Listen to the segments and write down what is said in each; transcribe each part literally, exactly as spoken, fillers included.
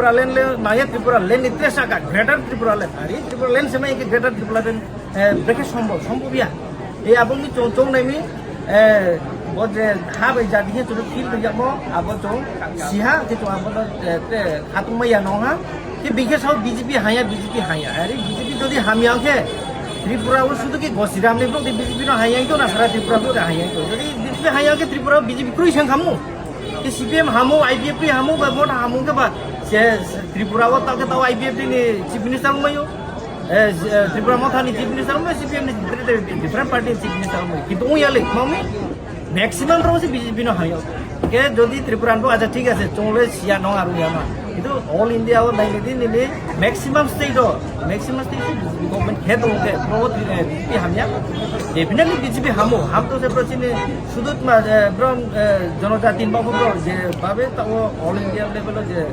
Tripura land le maya Tripura land ni tres aga greater Tripura land. Ari Tripura land semai ke greater Tripura land, eh, brekhe sombol, sombol ya. E abong ni chong chong nai mi, eh, bo je ha bai jadi he churu feel bai jamo, abo chong siha ke chong abo no, eh, te khatung maya no ha. Ke bikhe sao B J P haya, B J P haya. Ari B J P jodi hamya ke Tripura o sudu ke Gosiram ni blok de B J P no haya to na sara Tripura blok de haya to. Jodi B J P haya ke Tripura B J P kroi sang khamu. Ke C P M hamo, I P F T hamo, ba vote hamo ke ba, se, se Tripura o tao ke tao I P F T ni chief minister wngmaio. Eh, eh, Tripura Motha ni chief minister wngmai, C P M ni different, different party ni chief minister wngmai. Kintu wngya le, mami maximum rok se B J P no hamya. Ke jodi Tripura bo acha thik ase, chongle siya no aru yama. Kintu all India o nai nini nini maximum state o, maximum state o B J P government khe tongo ke, pro, eh, B J P hamya. Definitely B J P hamo, ham to se pro chini Sudut ma, eh, bro, eh, jonojati ni babu bro, je babe tao all India level o je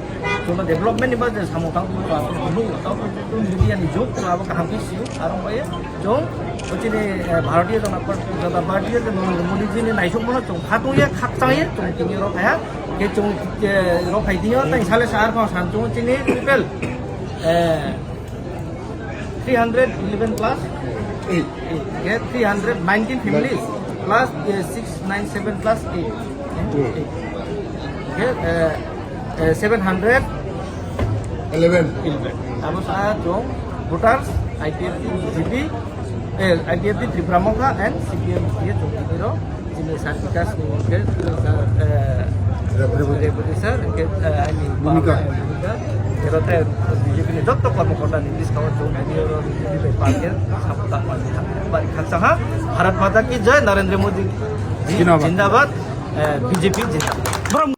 jono development ni ba je samung tang tong tao tong media ni jug to abo kaham ke siu, aro bai chong, o chini, eh, Bharatiya Janata Party, Janata Party je Narendra Modi ji ni naisuk mano chong khatung ye, khakchang ye, chong tini rok ha, ke chong, eh, rok hai tini o, tang sale sar ko san chong chini people, eh, three hundred eleven plus eight. Eight. Okay, three hundred nineteen families plus, uh, six nine seven plus eight. Hmm. Eight. Okay, uh, uh, seven hundred eleven. Eleven. Abo sa jong voters, I P F T, B J P, eh, I P F T Tripura Motha and C P M ye jong tiro. Chini sir Bikash ni hwnkhe, sir, eh, Rebhuti. Rebhuti sir, hwnkhe, eh, ani Bhumika. Bhumika. Ero tei B J P ni jotto kormokorta ni buskang o chwng nai oro B J P bai party support tangmani bari khakchang ha. Bharat Mata ki jai, Narendra Modi ji Jindabad. Jindabad, eh, B J P jindabad.